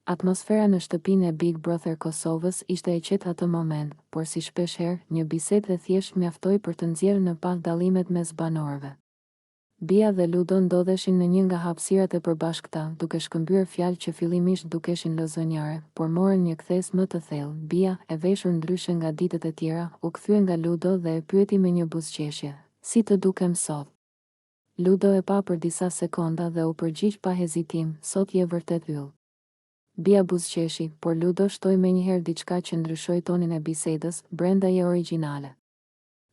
Atmosfera në shtëpinë e Big Brother Kosovës ishte e qetë atë moment, por si shpeshherë, një bisedë e thjeshtë mjaftoi për të nxjerrë në pah dallimet mes banorëve. Bia dhe Ludo ndodheshin në një nga hapësirat e përbashkëta, duke shkëmbyer fjalë që fillimisht dukeshin lozonjare, por morën një kthesë më të thellë. Bia, e veshur ndryshe nga ditët e tjera, u kthye nga Ludo dhe e pyeti me një buzëqeshje, Si të dukem sot? Ludo e pa për disa sekonda dhe u përgjigj pa hezitim, Sot je vërtet yll. Bia buzëqeshi, por Ludo shtoi menjëherë diçka që ndryshoi tonin e bisedës, Brenda je origjinale.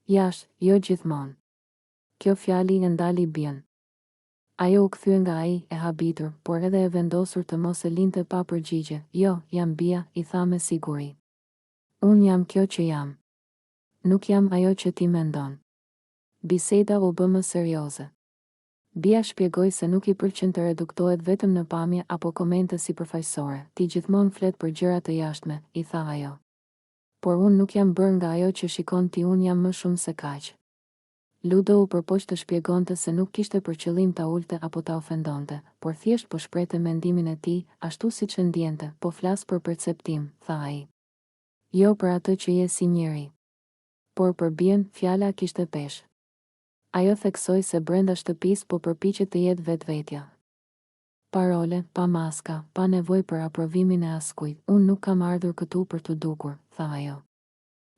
Jashtë, jo gjithmonë. Kjo fjali e ndali Bian. Ajo u kthye nga ai, e habitur, por edhe e vendosur të mos e linte pa përgjigje, Jo, jam Bia, i tha me siguri. Unë jam kjo që jam. Nuk jam ajo që ti mendon. Biseda u bë më serioze. Bia shpjegoi se nuk i pëlqen të reduktohet vetëm në pamje apo komente sipërfaqësore. Ti gjithmonë flet për gjëra të jashtme, i tha ajo. Por unë nuk jam bërë nga ajo që shikon ti unë jam më shumë se kaq. Ludo u përpoq të shpjegonte se nuk kishte për qëllim ta ulte apo ta ofendonte, por thjesht po shprehte mendimin e tij, ashtu siç e ndjente, po flas për perceptim, tha ai. Jo për atë që je si njeri. Por për Bian, fjala kishte peshë. Ajo theksoi se brenda shtëpisë po përpiqet të jetë vetvetja. Pa role, pa maska, pa nevojë për aprovimin e askujt. Unë nuk kam ardhur këtu për t'u dukur, tha ajo.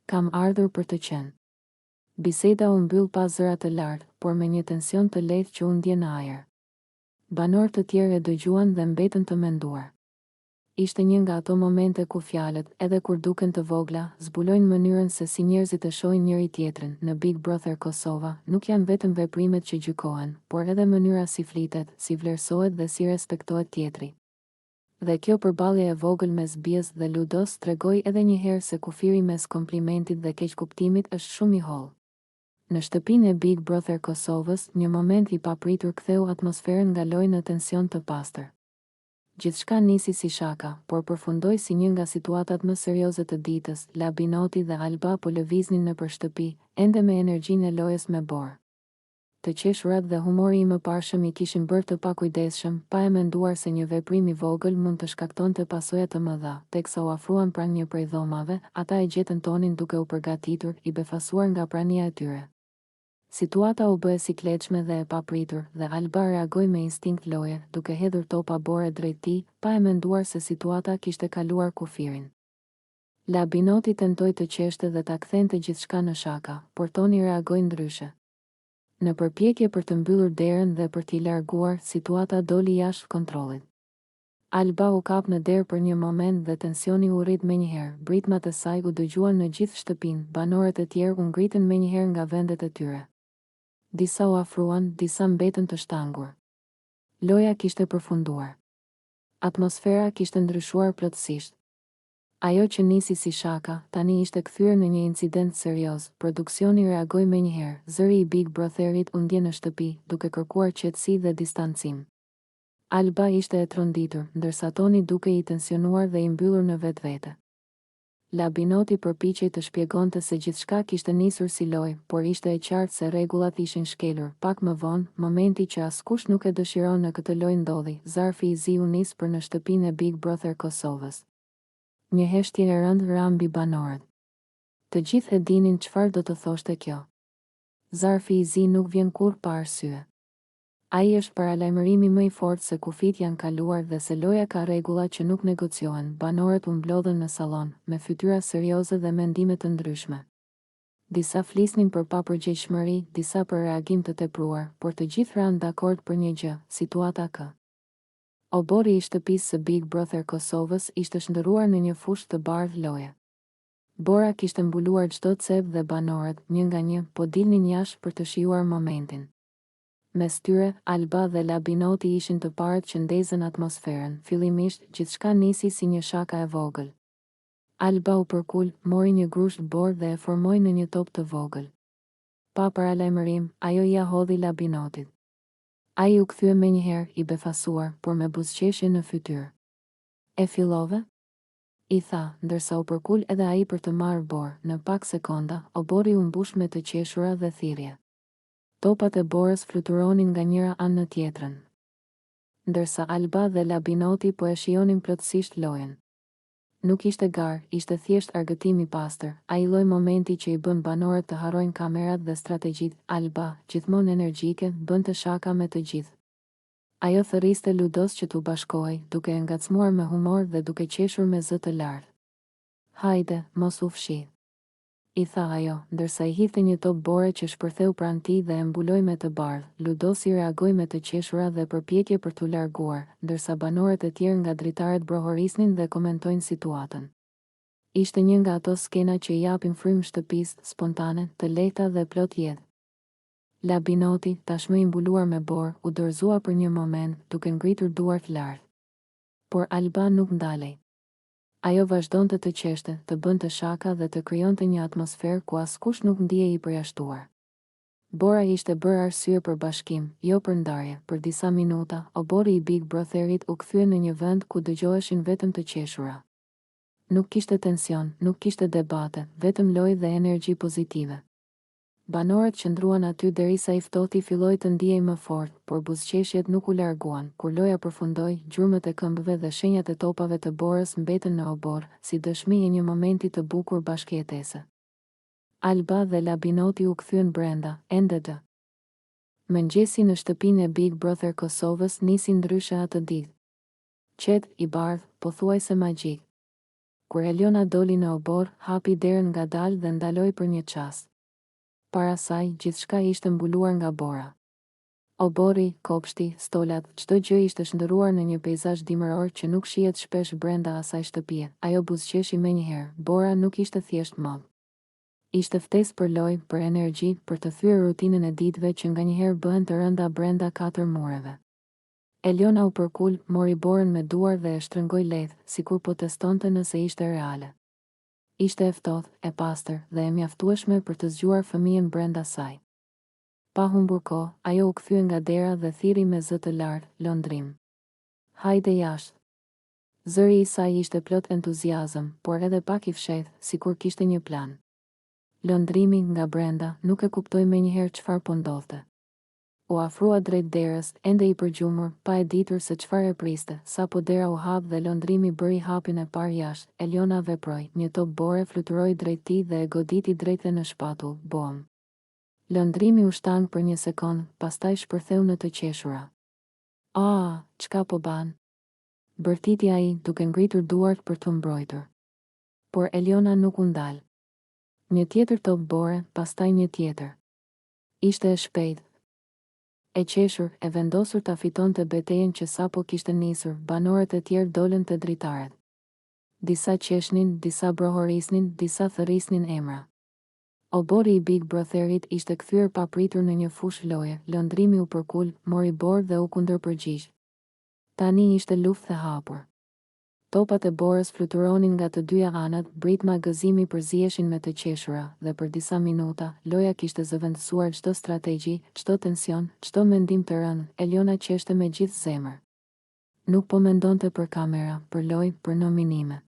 Kam ardhur për të qenë. Biseda u mbyll pa zëra të lartë, por me një tension të lehtë që u ndje në ajër. Banorë të tjerë e dëgjuan dhe mbetën të menduar. Ishte një nga ato momente ku fjalët, edhe kur duken të vogla, zbulojnë mënyrën se si njerëzit e shohin njëri-tjetrin. Në Big Brother Kosova, nuk janë vetëm veprimet që gjykohen, por edhe mënyra si flitet, si vlerësohet dhe si respektohet tjetri. Dhe kjo përballje e vogël mes Biës dhe Ludos tregoi edhe një herë se kufiri mes komplimentit dhe keqkuptimit është shumë i hollë. Në shtëpinë e Big Brother Kosovës, një moment i papritur ktheu atmosferën nga lojë në tension të pastër. Gjithçka nisi si shaka, por përfundoi si një nga situatat më serioze të ditës, Labinoti dhe Alba po lëviznin nëpër shtëpi, ende me energjinë e lojës me borë. Të qeshurat dhe humori i mëparshëm i kishin bërë të pakujdesshëm, pa e menduar se një veprim i vogël mund të shkaktonte pasoja të mëdha. Teksa u afruan pranë një prej dhomave, ata e gjetën Tonin duke u përgatitur, i befasuar nga prania e tyre. Situata u bë e sikletshme dhe e papritur, dhe Alba reagoi me instinkt loje, duke hedhur topa bore drejt tij, pa e menduar se situata kishte kaluar kufirin. Labinoti tentoi të qeshte dhe ta kthente gjithçka në shaka, por Toni reagoi ndryshe. Në përpjekje për të mbyllur derën dhe për t'i larguar, situata doli jashtë kontrollit. Alba u kap në derë për një moment dhe tensioni u rrit menjëherë, britmat e saj u dëgjuan në gjithë shtëpinë, banorët e tjerë u ngritën menjëherë nga vendet e tyre. Disa u afruan, disa mbetën të shtangur. Loja kishte përfunduar. Atmosfera kishte ndryshuar plotësisht. Ajo që nisi si shaka, tani ishte kthyer në një incident serioz, produksioni reagoi menjëherë, zëri i Big Brotherit u ndje në shtëpi, duke kërkuar qetësi dhe distancim. Alba ishte e tronditur, ndërsa Toni dukej i tensionuar dhe i mbyllur në vetvete. Labinoti përpiqej të shpjegonte se gjithçka kishte nisur si lojë, por ishte e qartë se rregullat ishin shkelur. Pak më vonë, momenti që askush nuk e dëshiron në këtë lojë ndodhi, zarfi i zi u nis për në shtëpinë e Big Brother Kosovës. Një heshtje e rëndë ra mbi banorët. Të gjithë e dinin çfarë do të thoshte kjo. Zarfi i zi nuk vjen kurrë pa arsye. Ai është paralajmërimi më i fortë se kufijtë janë kaluar dhe se loja ka rregulla që nuk negociohen, banorët u mblodhën në sallon, me fytyra serioze dhe mendime të ndryshme. Disa flisnin për papërgjegjshmëri, disa për reagim të tepruar, por të gjithë ranë dakord për një gjë, situata k. Oborri i shtëpisë së Big Brother Kosovës ishte shndërruar në një fushë të bardhë loje. Bora kishte mbuluar çdo cep dhe banorët, një nga një, po dilnin jashtë për të shijuar momentin. Mes tyre, Alba dhe Labinoti ishin të parët që ndezën atmosferën. Fillimisht, gjithçka nisi si një shaka e vogël. Alba u përkul, mori një grusht borë dhe e formoi në një top të vogël. Pa paralajmërim, ajo ia hodhi Labinotit. Ai u kthye menjëherë, i befasuar, por me buzëqeshje në fytyrë. E fillove? I tha, ndërsa u përkul edhe ai për të marrë borë. Në pak sekonda, oborri u mbush me të qeshura dhe thirrje. Topat e borës fluturonin nga njëra anë në tjetrën. Ndërsa Alba dhe Labinoti po e shijonin plotësisht lojën. Nuk ishte garë, ishte thjesht argëtim i pastër, ai lloj momenti që i bën banorët të harrojnë kamerat dhe strategjitë, Alba, gjithmonë energjike, bënte shaka me të gjithë. Ajo thërriste Ludos që t'u bashkohej, duke e ngacmuar me humor dhe duke qeshur me zë të lartë. Hajde, mos u fshih. I tha ajo, ndërsa i hidhte një top bore që shpërtheu pranë tij dhe e mbuloi me të bardhë. Ludosi reagoi me të qeshura dhe përpjekje për t'u larguar, ndërsa banorët e tjerë nga dritaret brohorisnin dhe komentojnë situatën. Ishte një nga ato skena që i japin frymë shtëpisë, spontane, të lehta dhe plot jetë. Labinoti, tashmë i mbuluar me borë, u dorëzua për një moment, duke ngritur duart lart. Por Alba nuk ndalej. Ajo vazhdonte të qeshte, të bënte shaka dhe të krijonte një atmosferë ku askush nuk ndihej i përjashtuar. Bora ishte bërë arsye për bashkim, jo për ndarje. Për disa minuta, oborri i Big Brotherit u kthye në një vend ku dëgjoheshin vetëm të qeshura. Nuk kishte tension, nuk kishte debate, vetëm lojë dhe energji pozitive. Banorët qëndruan aty derisa i ftohti filloi të ndihej më fort, por buzëqeshjet nuk u larguan. Kur loja përfundoi, gjurmët e këmbëve dhe shenjat e topave të borës mbetën në oborr, si dëshmi e një momenti të bukur bashkëjetese. Alba dhe Labinoti u kthyen brenda, ende të. Mëngjesi në shtëpinë e Big Brother Kosovës nisi ndryshe atë ditë. Qetë, i bardhë, pothuajse magjik. Kur Eliona doli në oborr, hapi derën ngadalë dhe ndaloi për një çast. Para saj, gjithçka ishte mbuluar nga bora. Oborri, kopshti, stolat, çdo gjë ishte shndërruar në një peizazh dimëror që nuk shihet shpesh brenda asaj shtëpie. Ajo buzëqeshi menjëherë, bora nuk ishte thjesht mot. Ishte ftesë për lojë, për energji, për të thyer rutinën e ditëve që nganjëherë bëhen të rënda brenda katër mureve. Eliona u përkul, mori borën me duar dhe e shtrëngoi lehtë, sikur po testonte nëse ishte reale. Ishte e ftohtë, e pastër, dhe e mjaftueshme për të zgjuar fëmijën brenda saj. Pa humbur kohë, ajo u kthye nga dera dhe thirri me zë të lartë, Londrim. Hajde jashtë. Zëri i saj ishte plot entuziazëm, por edhe pak i fshehtë, sikur kishte një plan. Londrimi, nga brenda, nuk e kuptoi menjëherë çfarë po ndodhte. U afrua drejt derës, ende i përgjumur, pa e ditur se çfarë e priste, sapo dera u hap dhe Londrimi bëri hapin e parë jashtë, Eliona veproi, një top bore fluturoi drejt tij dhe e goditi drejt e në shpatull, boom. Londrimi u shtang për një sekondë, pastaj shpërtheu në të qeshura. Aa, çka po ban? Bërtiti ai, duke ngritur duart për t'u mbrojtur. Por Eliona nuk u ndal. Një tjetër top bore, pastaj një tjetër. Ishte e shpejtë, e qeshur, e vendosur ta fitonte betejën që sapo kishte nisur, banorët e tjerë dolën te dritaret. Disa qeshnin, disa brohorisnin, disa thërrisnin emra. Oborri i Big Brotherit ishte kthyer papritur në një fushë loje, Londrimi u përkul, mori borë dhe u kundërpërgjigj. Tani ishte luftë e hapur. Topat e borës fluturonin nga të dyja anët, britma gëzimi përziheshin me të qeshura, dhe për disa minuta, loja kishte zëvendësuar çdo strategji, çdo tension, çdo mendim të rëndë, Eliona qeshte me gjithë zemër. Nuk po mendonte për kamera, për lojë, për nominime.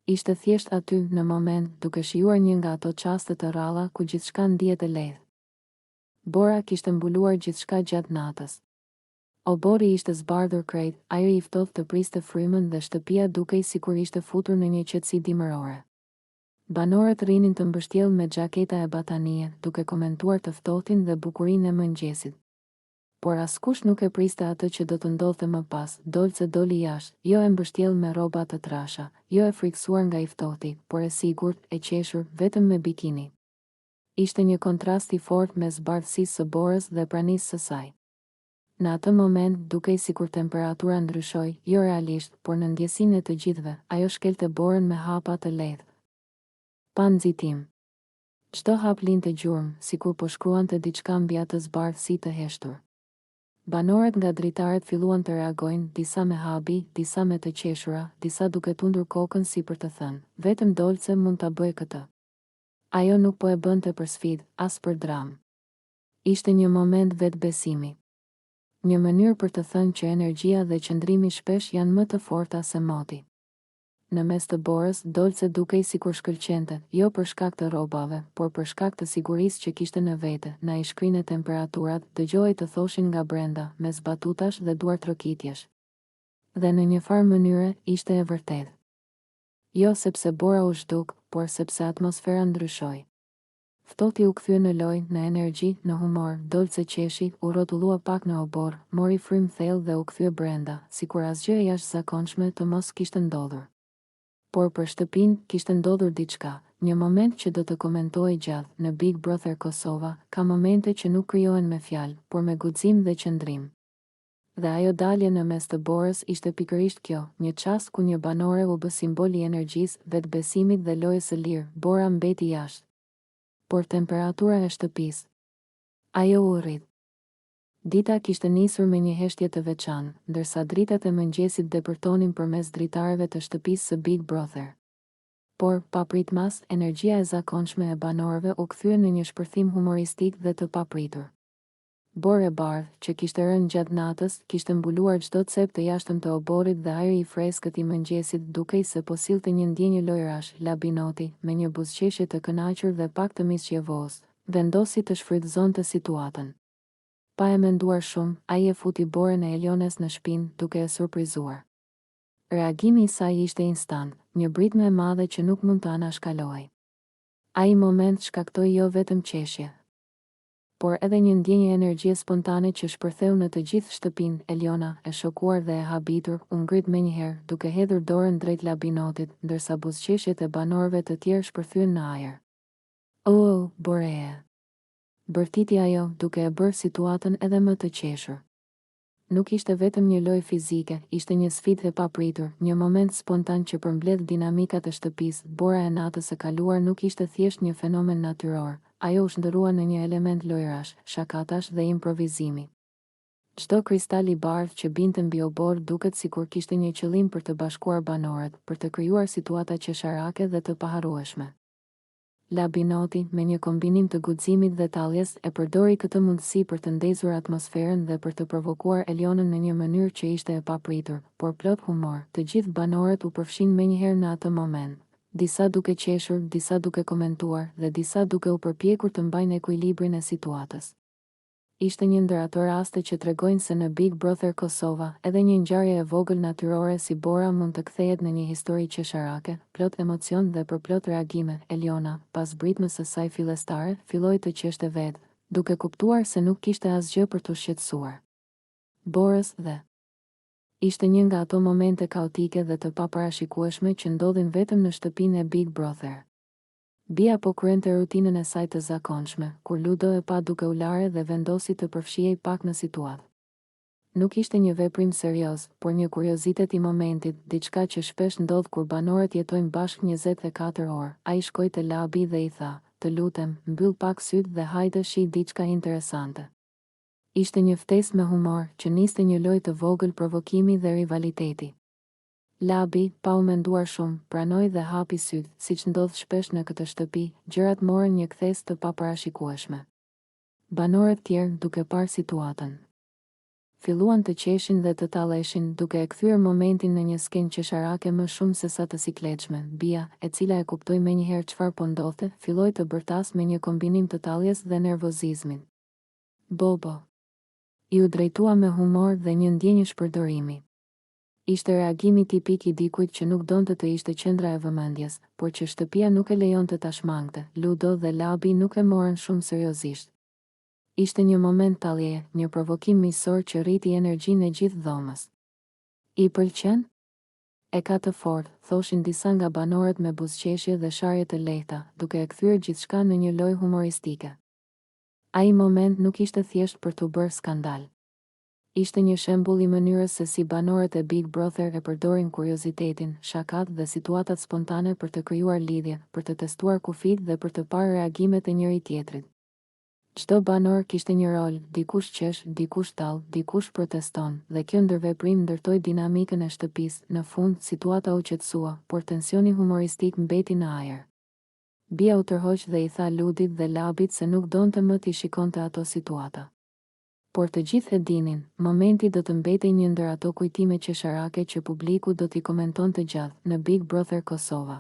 Ishte thjesht aty, në moment, duke shijuar një nga ato çaste të rralla ku gjithçka ndihet e lehtë. Bora kishte mbuluar gjithçka gjatë natës. Oborri ishte zbardhur krejt, ajri i ftohtë të priste frymën dhe shtëpia dukej sikur ishte futur në një qetësi dimërore. Banorët rrinin të mbështjellë me xhaketa e batanije, duke komentuar të ftohtin dhe bukurinë e mëngjesit. Por askush nuk e priste atë që do të ndodhte më pas, Dolce doli jashtë, jo e mbështjellë me rroba të trasha, jo e frikësuar nga i ftohti, por e sigurt, e qeshur, vetëm me bikini. Ishte një kontrast i fortë mes zbardhësisë së borës dhe pranisë së saj. Në atë moment, dukej sikur temperatura ndryshoi, jo realisht, por në ndjesinë e të gjithëve, ajo shkelte borën me hapa të lehtë. Pa nxitim. Çdo hap linte gjurmë, sikur po shkruante diçka mbi atë zbardhësi të heshtur. Banorët nga dritaret filluan të reagojnë, disa me habi, disa me të qeshura, disa duke tundur kokën si për të thënë, vetëm Dolce mund ta bëjë këtë. Ajo nuk po e bënte për sfidë, as për dramë. Ishte një moment vetëbesimi. Një mënyrë për të thënë që energjia dhe qëndrimi shpesh janë më të forta se moti. Në mes të borës, Dolce dukej sikur shkëlqente, jo për shkak të rrobave, por për shkak të sigurisë që kishte në vete, na i shkrine temperaturat, dëgjohej të thoshin nga brenda, mes batutash dhe duartrokitjesh. Dhe në njëfarë mënyre, ishte e vërtetë. Jo sepse bora u zhduk, por sepse atmosfera ndryshoi. Ftohti u kthye në lojë, në energji, në humor, Dolce qeshi, u rrotullua pak në oborr, mori frymë thellë dhe u kthye brenda, sikur asgjë e jashtëzakonshme të mos kishte ndodhur. Por për shtëpinë, kishte ndodhur diçka, një moment që do të komentohej gjatë, në Big Brother Kosova, ka momente që nuk krijohen me fjalë, por me guxim dhe qëndrim. Dhe ajo dalje në mes të borës ishte pikërisht kjo, një çast ku një banore u bë simbol i energjisë, vetëbesimit dhe lojës së lirë, bora mbeti jashtë. Por temperatura e shtëpisë? Ajo u rrit. Dita kishte nisur me një heshtje të veçantë, ndërsa dritat e mëngjesit depërtonin përmes dritareve të shtëpisë së Big Brother. Por, papritmas, energjia e zakonshme e banorëve u kthye në një shpërthim humoristik dhe të papritur. Borë e bardhë, që kishte rënë gjatë natës, kishte mbuluar çdo cep të jashtëm të oborrit dhe ajri i freskët i mëngjesit dukej se po sillte një ndjenjë lojërash, Labinoti, me një buzëqeshje të kënaqur dhe pak të mischievous, vendosi të shfrytëzonte situatën. Pa e menduar shumë, ai e futi borën e Eliones në shpinë, duke e surprizuar. Reagimi i saj ishte instant, një britmë e madhe që nuk mund të anashkalohej. Ai moment shkaktoi jo vetëm qeshje, por edhe një ndjenjë energjie spontane që shpërtheu në të gjithë shtëpinë, Eliona, e shokuar dhe e habitur, u ngrit menjëherë, duke hedhur dorën drejt Labinotit, ndërsa buzëqeshjet e banorëve të tjerë shpërthyen në ajër. Ooh, boree! Bërtiti ajo, duke e bërë situatën edhe më të qeshur. Nuk ishte vetëm një lojë fizike, ishte një sfidë e papritur, një moment spontan që përmbledh dinamikat e shtëpisë, bora e natës së kaluar nuk ishte thjesht një fenomen natyror, ajo u shndërrua në një element lojërash, shakatash dhe improvizimi. Çdo kristal i bardhë që binte mbi oborr duket sikur kishte një qëllim për të bashkuar banorët, për të krijuar situata qesharake dhe të paharrueshme. Labinoti, me një kombinim të guximit dhe talljes, e përdori këtë mundësi për të ndezur atmosferën dhe për të provokuar Elionën në një mënyrë që ishte e papritur, por plot humor. Të gjithë banorët u përfshinë menjëherë në atë moment, disa duke qeshur, disa duke komentuar, dhe disa duke u përpjekur të mbajnë ekuilibrin e situatës. Ishte një ndër ato raste që tregojnë se në Big Brother Kosova, edhe një ngjarje e vogël natyrore si bora mund të kthehet në një histori qesharake, plot emocion dhe përplot reagime. Eliona, pas britmës së saj fillestare, filloi të qeshte vetë, duke kuptuar se nuk kishte asgjë për t'u shqetësuar. Borës dhe. Ishte një nga ato momente kaotike dhe të paparashikueshme që ndodhin vetëm në shtëpinë e Big Brother. Bia po kryente rutinën e saj të zakonshme, kur Ludo e pa duke u lare dhe vendosi të përfshihej pak në situatë. Nuk ishte një veprim serioz, por një kuriozitet i momentit, diçka që shpesh ndodh kur banorët jetojnë bashkë 24 orë. Ai shkoi te Labi dhe i tha, Të lutem, mbyll pak sytë dhe hajde shih diçka interesante. Ishte një ftesë me humor, që niste një lojë të vogël provokimi dhe rivaliteti. Labi, pa u menduar shumë, pranoi dhe hapi sytë, siç ndodh shpesh në këtë shtëpi, gjërat morën një kthesë të paparashikueshme. Banorët tjerë, duke parë situatën, filluan të qeshin dhe të talleshin, duke e kthyer momentin në një skenë qesharake më shumë sesa të sikletshme. Bia, e cila e kuptoi menjëherë çfarë po ndodhte, filloi të bërtasë me një kombinim të talljes dhe nervozizmit. Bobo! Iu drejtua me humor dhe një ndjenjë shpërdorimi. Ishte reagimi tipik i dikujt që nuk donte të ishte qendra e vëmendjes, por që shtëpia nuk e lejonte ta shmangte. Ludo dhe Labi nuk e morën shumë seriozisht. Ishte një moment talljeje, një provokim miqësor që rriti energjinë e gjithë dhomës. I pëlqen? E ka të fortë, thoshin disa nga banorët me buzëqeshje dhe sharje të lehta, duke e kthyer gjithçka në një lojë humoristike. Ai moment nuk ishte thjesht për t'u bërë skandal. Ishte një shembull i mënyrës se si banorët e Big Brother e përdorin kuriozitetin, shakatë dhe situatat spontane për të krijuar lidhje, për të testuar kufijtë dhe për të parë reagimet e njëri-tjetrit. Çdo banor kishte një rol, dikush qesh, dikush tall, dikush proteston, dhe kjo ndërveprim ndërtoi dinamikën e shtëpisë. Në fund, situata u qetësua, por tensioni humoristik mbeti në ajër. Bia u tërhoq dhe i tha Ludit dhe Labit se nuk donte më t'i shikonte ato situata. Por të gjithë e dinin, momenti do të mbetej një ndër ato kujtime qesharake që publiku do t'i komentonte gjatë, në Big Brother Kosova.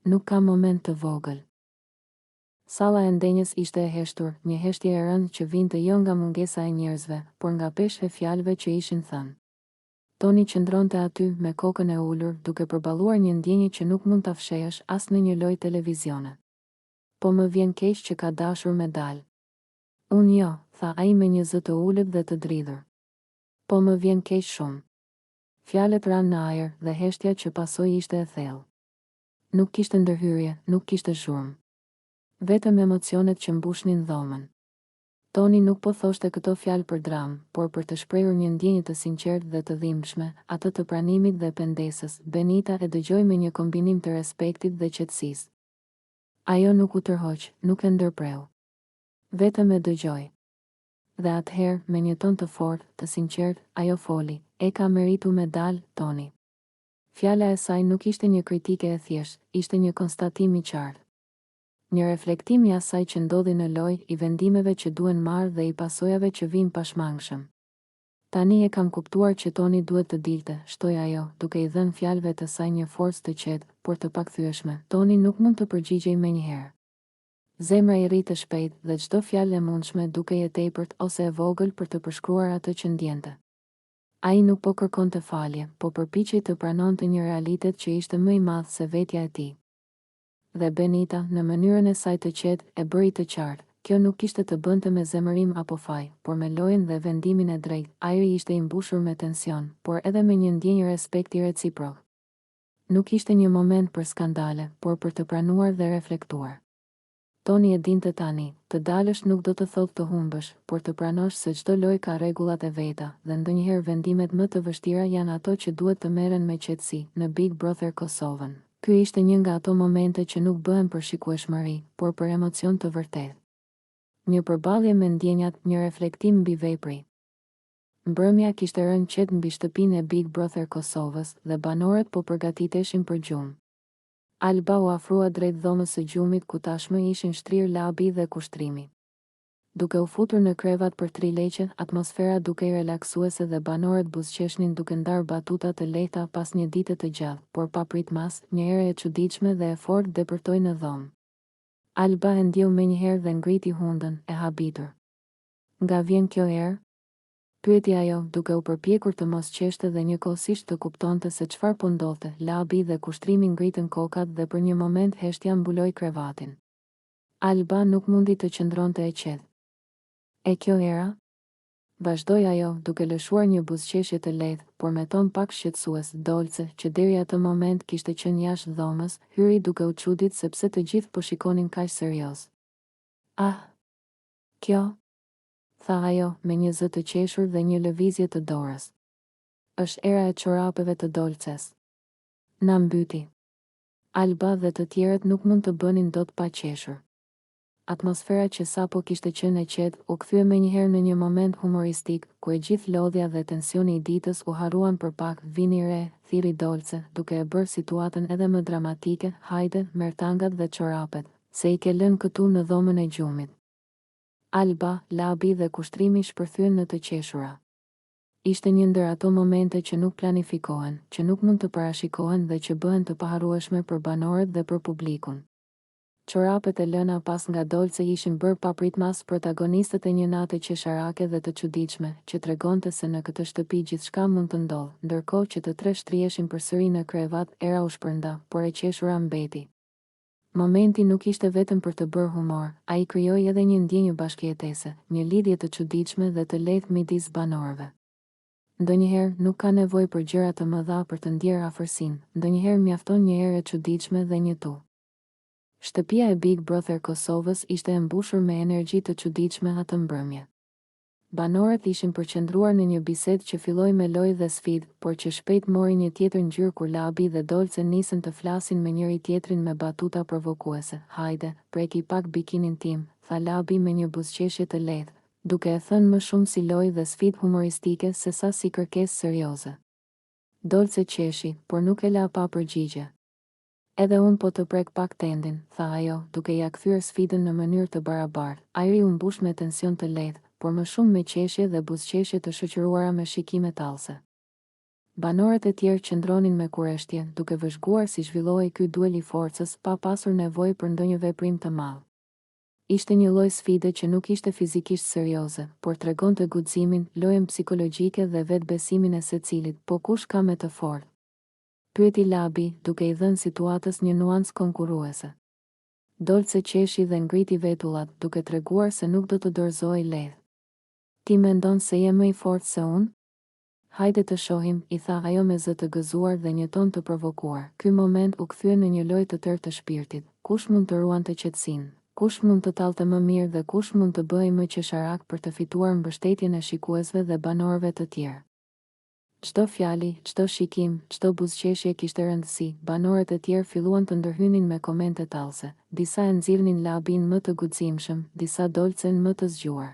Nuk ka moment të vogël. Salla e ndenjës ishte e heshtur, një heshtje e rëndë që vinte jo nga mungesa e njerëzve, por nga pesha e fjalëve që ishin thënë. Toni qëndronte aty, me kokën e ulur, duke përballuar një ndjenjë që nuk mund ta fshehësh as në një lojë televizione. Po më vjen keq që ka dashur me dalë. Unë jo, tha ai me një zë të ulët dhe të dridhur. Po më vjen keq shumë. Fjalët ranë në ajër dhe heshtja që pasoi ishte e thellë. Nuk kishte ndërhyrje, nuk kishte zhurmë. Vetëm emocionet që mbushnin dhomën. Toni nuk po thoshte këto fjalë për dramë, por për të shprehur një ndjenjë të sinqertë dhe të dhimbshme, atë të pranimit dhe pendesës. Benita e dëgjoi me një kombinim të respektit dhe qetësisë. Ajo nuk u tërhoq, nuk e ndërpreu. Vetëm e dëgjoi. Dhe atëherë, me një ton të fortë, të sinqertë, ajo foli, E ka meritu me dalë, Toni. Fjala e saj nuk ishte një kritike e thjeshtë, ishte një konstatim i qartë. Një reflektim i asaj që ndodhi në lojë, i vendimeve që duhen marrë dhe i pasojave që vijnë pashmangshëm. Tani e kam kuptuar që Toni duhet të dilte, shtoi ajo, duke i dhënë fjalëve të saj një forcë të qetë, por të pakthyeshme. Toni nuk mund të përgjigjej menjëherë. Zemra i rrihte shpejt dhe çdo fjalë e mundshme dukej e tepërt ose e vogël për të përshkruar atë që ndjente. Ai nuk po kërkonte falje, po përpiqej të pranonte një realitet që ishte më i madh se vetja e tij. Dhe Benita, në mënyrën e saj të qetë, e bëri të qartë, kjo nuk kishte të bënte me zemërim apo faj, por me lojën dhe vendimin e drejtë. Ajri ishte i mbushur me tension, por edhe me një ndjenjë respekti reciprok. Nuk ishte një moment për skandale, por për të pranuar dhe reflektuar. Toni e dinte tani, të dalësh nuk do të thotë të humbësh, por të pranosh se çdo lojë ka rregullat e veta, dhe ndonjëherë vendimet më të vështira janë ato që duhet të merren me qetësi, në Big Brother Kosovën. Ky ishte një nga ato momente që nuk bëhen për shikueshmëri, por për emocion të vërtetë. Një përballje me ndjenjat, një reflektim mbi vepri. Mbrëmja kishte rënë qetë mbi shtëpinë e Big Brother Kosovës dhe banorët po përgatiteshin për gjumë. Alba u afrua drejt dhomës së gjumit ku tashmë ishin shtrirë Labi dhe Kushtrimi. Duke u futur në krevat për trileqe, atmosfera dukej relaksuese dhe banorët buzëqeshnin duke ndarë batuta të lehta pas një dite të gjatë, por papritmas, një erë e çuditshme dhe e fortë depërtoi në dhomë. Alba e ndjeu menjëherë dhe ngriti hundën, e habitur. Nga vjen kjo erë? Pyeti ajo, duke u përpjekur të mos qeshte dhe njëkohësisht të kuptonte se çfarë po ndodhte. Labi dhe Kushtrimi ngritën kokat dhe për një moment heshtja mbuloi krevatin. Alba nuk mundi të qëndronte e qetë. E kjo era? Vazhdoi ajo, duke lëshuar një buzëqeshje të lehtë, por me ton pak shqetësues. Dolce, që deri atë moment kishte qenë jashtë dhomës, hyri duke u çudit se pse të gjithë po shikonin kaq serioz. Ah! Kjo? Tha ajo, me një zë të qeshur dhe një lëvizje të dorës. Është era e çorapeve të Dolces. Na mbyti. Alba dhe të tjerët nuk mund të bënin dot pa qeshur. Atmosfera që sapo kishte qenë e qetë, u kthye menjëherë në një moment humoristik, ku e gjithë lodhja dhe tensioni i ditës u harruan për pak, vini re, thirri Dolce, duke e bërë situatën edhe më dramatike, hajde, merr tangat dhe çorapet, se i ke lënë këtu në dhomën e gjumit. Alba, Labi dhe Kushtrimi shpërthyen në të qeshura. Ishte një ndër ato momente që nuk planifikohen, që nuk mund të parashikohen dhe që bëhen të paharrueshme për banorët dhe për publikun. Çorapet e lëna pas nga Dolce ishin bërë papritmas protagonistët e një nate qesharake dhe të çuditshme, që tregonte se në këtë shtëpi gjithçka mund të ndodhë. Ndërkohë që të tre shtriheshin përsëri në krevat, era u shpërnda, por e qeshura mbeti. Momenti nuk ishte vetëm për të bërë humor, ai krijoi edhe një ndjenjë bashkëjetese, një lidhje të çuditshme dhe të lehtë midis banorëve. Ndonjëherë, nuk ka nevojë për gjëra të mëdha për të ndjerë afërsinë, ndonjëherë mjafton një erë e çuditshme dhe një tu. Shtëpia e Big Brother Kosovës ishte e mbushur me energji të çuditshme atë mbrëmje. Banorët ishin përqendruar në një bisedë që filloi me lojë dhe sfidë, por që shpejt mori një tjetër ngjyrë kur Labi dhe Dolce nisën të flasin me njëri-tjetrin me batuta provokuese. Hajde, preki pak bikinin tim, tha Labi me një buzëqeshje të lehtë, duke e thënë më shumë si lojë dhe sfidë humoristike sesa si kërkesë serioze. Dolce qeshi, por nuk e la pa përgjigje. Edhe unë po të prek pak tendin, tha ajo, duke ia kthyer sfidën në mënyrë të barabartë. Ajri u mbush me tension të lehtë, por më shumë me qeshje dhe buzëqeshje të shoqëruara me shikime tallëse. Banorët e tjerë qëndronin me kureshtje, duke vëzhguar si zhvillohej ky duel i forcës, pa pasur nevojë për ndonjë veprim të madh. Ishte një lloj sfide që nuk ishte fizikisht serioze, por tregonte guximin, lojën psikologjike dhe vetëbesimin e secilit, po kush ka me të fortë? Pyeti Labi, duke i dhënë situatës një nuancë konkurruese. Dolce qeshi dhe ngriti vetullat, duke treguar se nuk do të dorëzohej lehtë. Ti mendon se je më i fortë se unë? Hajde të shohim, i tha ajo me zë të gëzuar dhe një ton të provokuar. Ky moment u kthye në një lojë të tërë të shpirtit. Kush mund të ruante qetësinë? Kush mund të tallte më mirë dhe kush mund të bëhej më qesharak për të fituar mbështetjen e shikuesve dhe banorëve të tjerë? Çdo fjali, çdo shikim, çdo buzëqeshje kishte rëndësi. Banorët e tjerë filluan të ndërhynin me komente tallëse. Disa e nxirrnin Labin më të guximshëm, disa Dolcen më të zgjuar.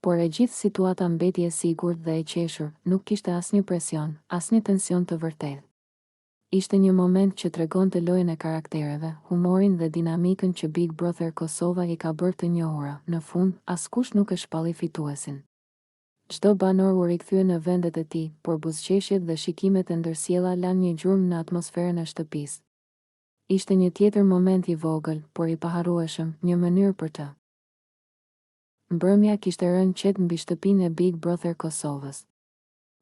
Por e gjithë situata mbeti e sigurt dhe e qeshur, nuk kishte asnjë presion, asnjë tension të vërtetë. Ishte një moment që tregonte lojën e karaktereve, humorin dhe dinamikën që Big Brother Kosova i ka bërë të njohura. Në fund, askush nuk e shpalli fituesin. Çdo banor u rikthye në vendet e tij, por buzëqeshjet dhe shikimet e ndërsjella lanë një gjurmë në atmosferën e shtëpisë. Ishte një tjetër moment i vogël, por i paharrueshëm, një mënyrë për të. Mbrëmja kishte rënë qetë mbi shtëpinë e Big Brother Kosovës.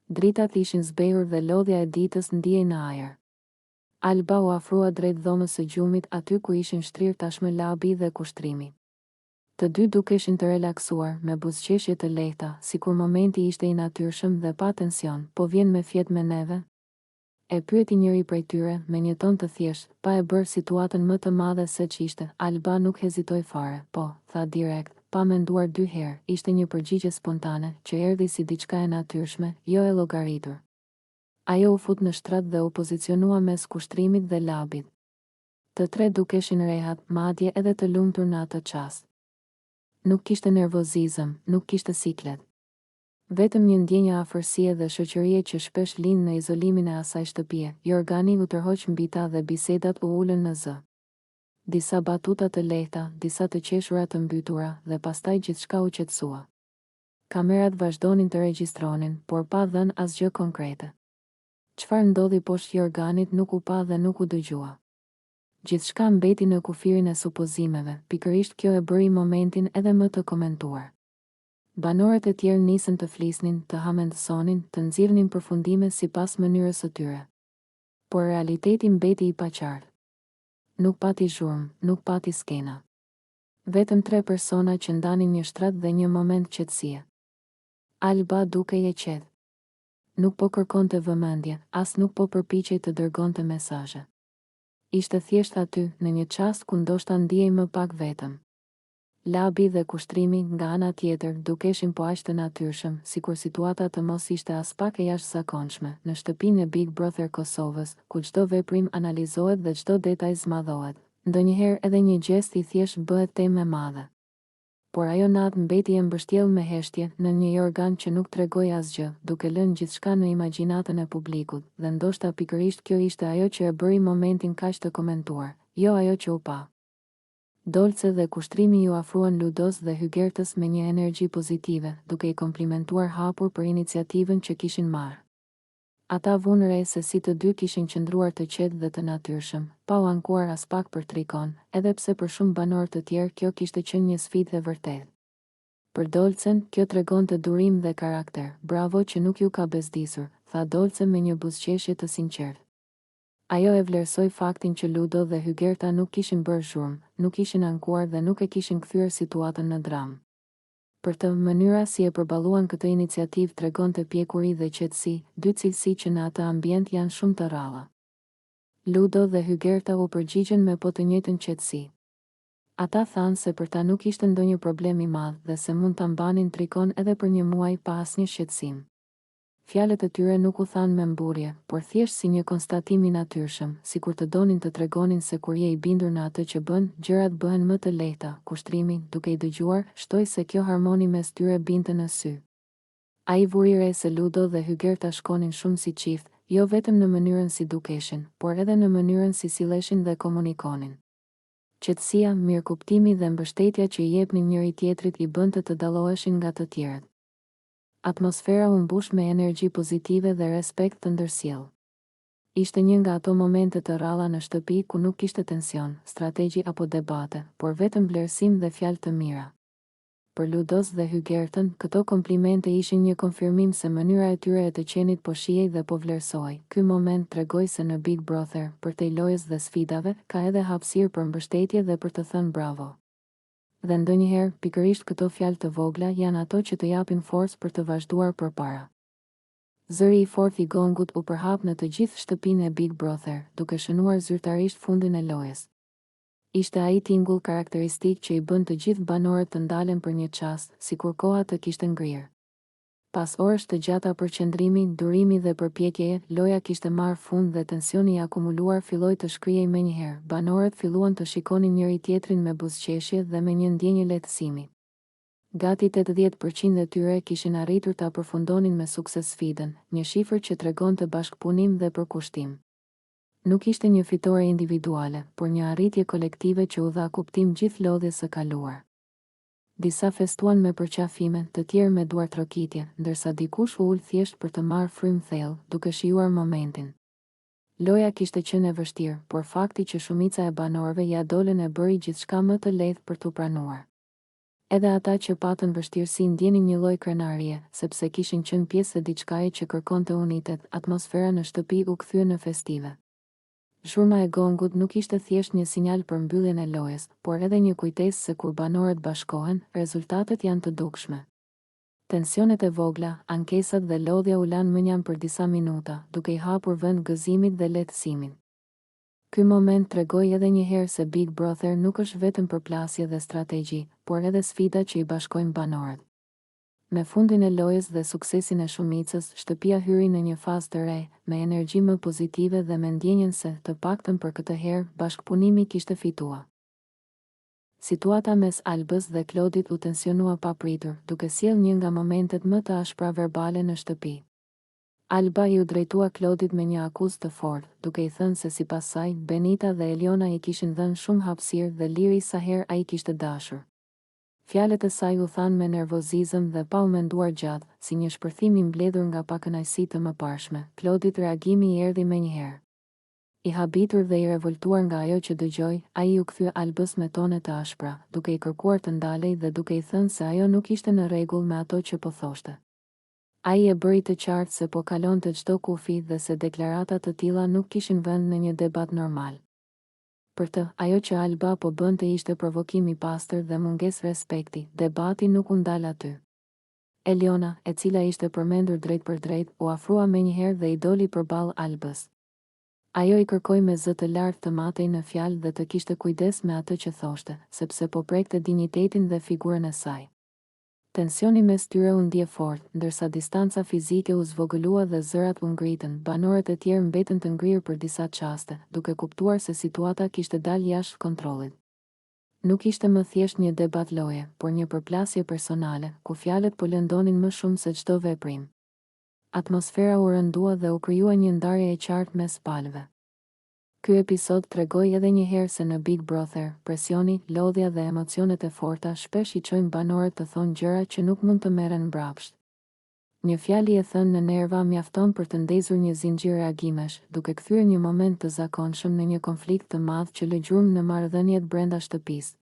Dritat ishin zbehur dhe lodhja e ditës ndihej në ajër. Alba u afrua drejt dhomës së gjumit aty ku ishin shtrirë tashmë Labi dhe Kushtrimi. Të dy dukeshin të relaksuar, me buzëqeshje të lehta, sikur momenti ishte i natyrshëm dhe pa tension, po vjen me fjet me neve? E pyeti njëri prej tyre, me një ton të thjeshtë, pa e bërë situatën më të madhe seç ishte. Alba nuk hezitoi fare. Po, tha direkt, pa menduar dy herë, ishte një përgjigje spontane, që erdhi si diçka e natyrshme, jo e llogaritur. Ajo u fut në shtrat dhe u pozicionua mes Kushtrimit dhe Labit. Të tre dukeshin rehat, madje edhe të lumtur në atë çast. Nuk kishte nervozizëm, nuk kishte siklet. Vetëm një ndjenjë afërsie dhe shoqërie që shpesh lind në izolimin e asaj shtëpie, jorgani u tërhoq mbi ta dhe bisedat u ulën në zë. Disa batuta të lehta, disa të qeshura të mbytura, dhe pastaj gjithçka u qetësua. Kamerat vazhdonin të regjistronin, por pa dhënë asgjë konkrete. Çfarë ndodhi poshtë jorganit nuk u pa dhe nuk u dëgjua. Gjithçka mbeti në kufirin e supozimeve, pikërisht kjo e bëri momentin edhe më të komentuar. Banorët e tjerë nisën të flisnin, të hamendësonin, të nxirrnin përfundime sipas mënyrës së tyre. Por realiteti mbeti i paqartë. Nuk pati zhurmë, nuk pati skena. Vetëm tre persona që ndanin një shtrat dhe një moment qetësie. Alba dukej e qetë. Nuk po kërkonte vëmendje, as nuk po përpiqej të dërgonte mesazhe. Ishte thjesht aty, në një çast ku ndoshta ndihej më pak vetëm. Labi dhe Kushtrimi, nga ana tjetër, dukeshin po aq të natyrshëm, sikur situata të mos ishte aspak e jashtëzakonshme, në shtëpinë e Big Brother Kosovës, ku çdo veprim analizohet dhe çdo detaj zmadhohet. Ndonjëherë edhe një gjest i thjeshtë bëhet temë e madhe. Por ajo natë mbeti e mbështjellë me heshtje, nën një jorgan që nuk tregoi asgjë, duke lënë gjithçka në imagjinatën e publikut, dhe ndoshta pikërisht kjo ishte ajo që e bëri momentin kaq të komentuar, jo ajo që u pa. Dolce dhe Kushtrimi iu afruan Ludos dhe Hygertës me një energji pozitive, duke i komplimentuar hapur për iniciativën që kishin marrë. Ata vunë re se si të dy kishin qëndruar të qetë dhe të natyrshëm, pa u ankuar aspak për trikon, edhe pse për shumë banorë të tjerë kjo kishte qenë një sfidë e vërtetë. Për Dolcen, kjo tregonte durim dhe karakter. Bravo që nuk ju ka bezdisur, tha Dolce me një buzëqeshje të sinqertë. Ajo e vlerësoi faktin që Ludo dhe Hygerta nuk kishin bërë zhurmë, nuk ishin ankuar dhe nuk e kishin kthyer situatën në dramë. Për të, mënyra si e përballuan këtë iniciativë tregonte pjekuri dhe qetësi, dy cilësi që në atë ambient janë shumë të rralla. Ludo dhe Hygerta u përgjigjën me po të njëjtën qetësi. Ata thanë se për ta nuk ishte ndonjë problem i madh dhe se mund ta mbanin trikon edhe për një muaj pa asnjë shqetësim. Fjalët e tyre nuk u thanë me mburrje, por thjesht si një konstatim i natyrshëm, sikur të donin të tregonin se kur je i bindur në atë që bën, gjërat bëhen më të lehta, Kushtrimi, duke i dëgjuar, shtoi se kjo harmoni mes tyre binte në sy. Ai vuri re se Ludo dhe Hygerta shkonin shumë si çift, jo vetëm në mënyrën si dukeshin, por edhe në mënyrën si silleshin dhe komunikonin. Qetësia, mirëkuptimi dhe mbështetja që i jepnin njëri-tjetrit i bënte të dalloheshin nga të tjerët. Atmosfera u mbush me energji pozitive dhe respekt të ndërsjellë. Ishte një nga ato momente të rralla në shtëpi ku nuk kishte tension, strategji apo debate, por vetëm vlerësim dhe fjalë të mira. Për Ludos dhe Hygertën, këto komplimente ishin një konfirmim se mënyra e tyre e të qenit po shihej dhe po vlerësohej. Ky moment tregoi se në Big Brother, përtej lojës dhe sfidave, ka edhe hapësirë për mbështetje dhe për të thënë bravo. Dhe ndonjëherë, pikërisht këto fjalë të vogla janë ato që të japin forcë për të vazhduar përpara. Zëri i fortë i gongut u përhap në të gjithë shtëpinë e Big Brother, duke shënuar zyrtarisht fundin e lojës. Ishte ai tingull karakteristik që i bën të gjithë banorët të ndalen për një çast, sikur koha të kishte ngrirë. Pas orësh të gjata përqendrimi, durimi dhe përpjekjeje, loja kishte marrë fund dhe tensioni i akumuluar filloi të shkrihej menjëherë. Banorët filluan të shikonin njëri-tjetrin me buzëqeshje dhe me një ndjenjë lehtësimi. Gati 80% e tyre kishin arritur ta përfundonin me sukses sfidën, një shifër që tregonte bashkëpunim dhe përkushtim. Nuk ishte një fitore individuale, por një arritje kolektive që u dha kuptim gjithë lodhjes së kaluar. Disa festuan me përqafime, të tjerë me duartrokitje, ndërsa dikush u ul thjesht për të marrë frymë thellë, duke shijuar momentin. Loja kishte qenë e vështirë, por fakti që shumica e banorëve ia dolën e bëri gjithçka më të lehtë për t'u pranuar. Edhe ata që patën vështirësi ndjenin një lloj krenarie, sepse kishin qenë pjesë e diçkaje që kërkonte unitet, atmosfera në shtëpi u kthye në festive. Zhurma e gongut nuk ishte thjesht një sinjal për mbylljen e lojës, por edhe një kujtesë se kur banorët bashkohen, rezultatet janë të dukshme. Tensionet e vogla, ankesat dhe lodhja u lanë mënjanë për disa minuta, duke i hapur vend gëzimit dhe lehtësimit. Ky moment tregoi edhe një herë se Big Brother nuk është vetëm përplasje dhe strategji, por edhe sfida që i bashkojnë banorët. Me fundin e lojës dhe suksesin e shumicës, shtëpia hyri në një fazë të re, me energji më pozitive dhe me ndjenjën se, të paktën për këtë herë, bashkëpunimi kishte fitua. Situata mes Albës dhe Klodit u tensionua papritur, duke sjellë një nga momentet më të ashpra verbale në shtëpi. Alba iu drejtua Klodit me një akuzë të fortë, duke i thënë se sipas saj, Benita dhe Eliona i kishin dhënë shumë hapësirë dhe liri sa herë ai kishte dashur. Fjalët e saj u thanë me nervozizëm dhe pa u menduar gjatë, si një shpërthim i mbledhur nga pakënaqësi të mëparshme. Klodit reagimi i erdhi menjëherë. I habitur dhe i revoltuar nga ajo që dëgjoi, ai iu kthye Albës me tone të ashpra, duke i kërkuar të ndalej dhe duke i thënë se ajo nuk ishte në rregull me ato që po thoshte. Ai e bëri të qartë se po kalonte çdo kufi dhe se deklarata të tilla nuk kishin vend në një debat normal. Për të, ajo që Alba po bënte ishte provokim i pastër dhe mungesë respekti. Debati nuk u ndal aty. Eliona, e cila ishte përmendur drejtpërdrejt, u afrua menjëherë dhe i doli përballë Albës. Ajo i kërkoi me zë të lartë të matej në fjalë dhe të kishte kujdes me atë që thoshte, sepse po prekte dinjitetin dhe figurën e saj. Tensioni mes tyre u ndje fort, ndërsa distanca fizike u zvogëlua dhe zërat u ngritën, banorët e tjerë mbetën të ngrirë për disa çaste, duke kuptuar se situata kishte dalë jashtë kontrollit. Nuk ishte më thjesht një debat loje, por një përplasje personale, ku fjalët po lëndonin më shumë se çdo veprim. Atmosfera u rëndua dhe u krijua një ndarje e qartë mes palëve. Ky episod tregoi edhe një herë se në Big Brother, presioni, lodhja dhe emocionet e forta shpesh i çojnë banorët të thonë gjëra që nuk mund të merren mbrapsht. Një fjali e thënë në nerva mjafton për të ndezur një zinxhir reagimesh, duke kthyer një moment të zakonshëm në një konflikt të madh që lë gjurmë në marrëdhëniet brenda shtëpisë.